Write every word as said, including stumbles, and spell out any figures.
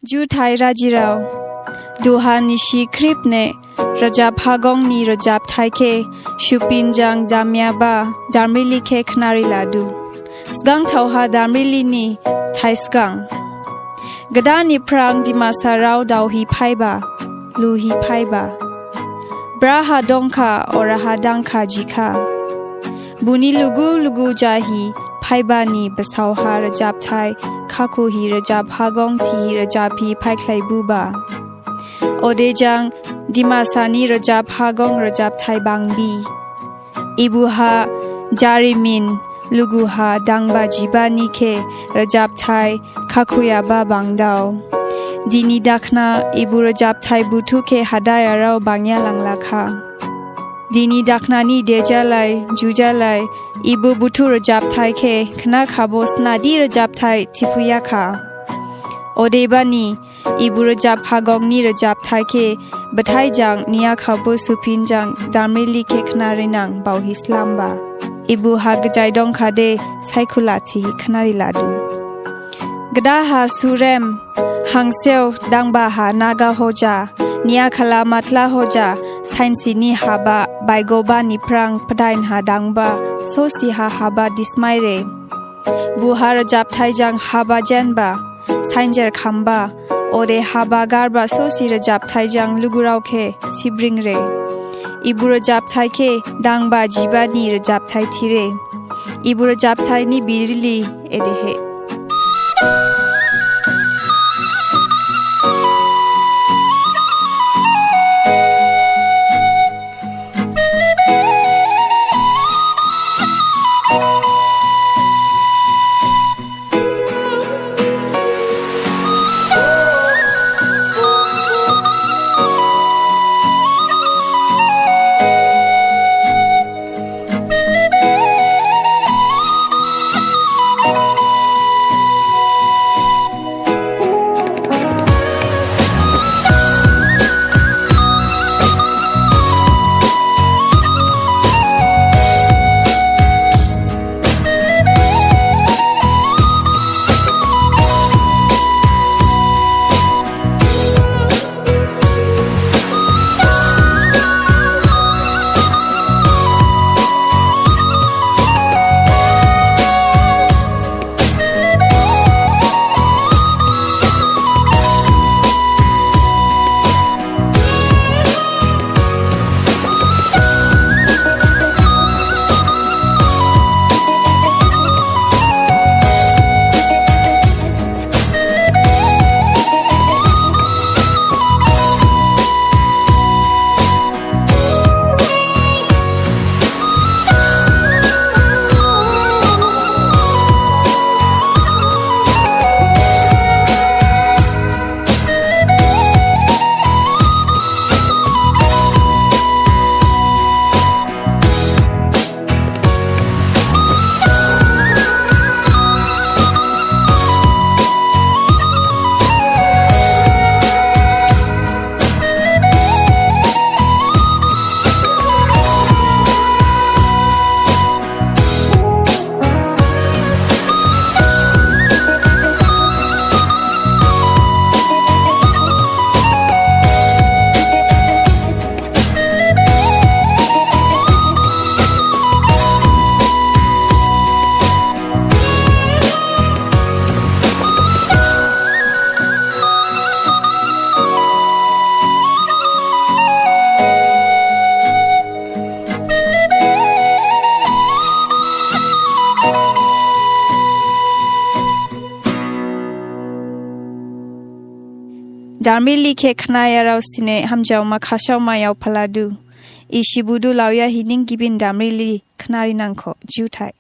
Juthai rajirao, duha nisi khrip ne rajab hagong ni rajabthai khe suphin jang damyaba Damrili khe khnari ladu. Sgang thaoha Damrili ni thai sgang. Gada ni phrang Dimasarao daohi phaiba, luhi phaiba. Braha dongkha, oraha dangkha jikha. Buni lugu lugu jahi phaiba ni basao ha rajabthai khakhuhi rajab hagong thihi rajabhi phaikhlaibuba. Odejang Dimasa ni rajab hagong rajabthai bangbi. Ibuha jarimin luguha dangba jibani khe rajabthai khakhuyaba bangdao. Dini dakhna ibu rajabthai buthu khe hadayarao bangya langlakha. Dini dakhna ni dejalai, jujalai, ibu buthu rajabthai khe khna khabo snadi rajabthai thiphuyakha. Odebani, ibu rajab hagong ni rajabthai khe bathai jang niya khabo suphin jang Damrili khe khnarinang baohi slamba. Ibuha gajai dongkhade saikhula thihi khnari ladu. Gadaha surem, hangseo dangbaha naga hoja, niya khala matla hoja, sainsi ni haba baigoba ni phrang pdain ha dangba, sosi ha haba dismaire. Buha rajabthai jang haba jenba, sainjer khamba, ode haba garba sosi rajabthai jang lugurao khe sibringre. Ibu rajabthai khe dangba jibani rajabthai thire. Ibu rajabthai ni birili edehe. Damrili khe khnayarao sine hamjaoma khasaoma yaophaladu. Isibudu laoya hining gibin Damrili khnarinangkho. Juthai.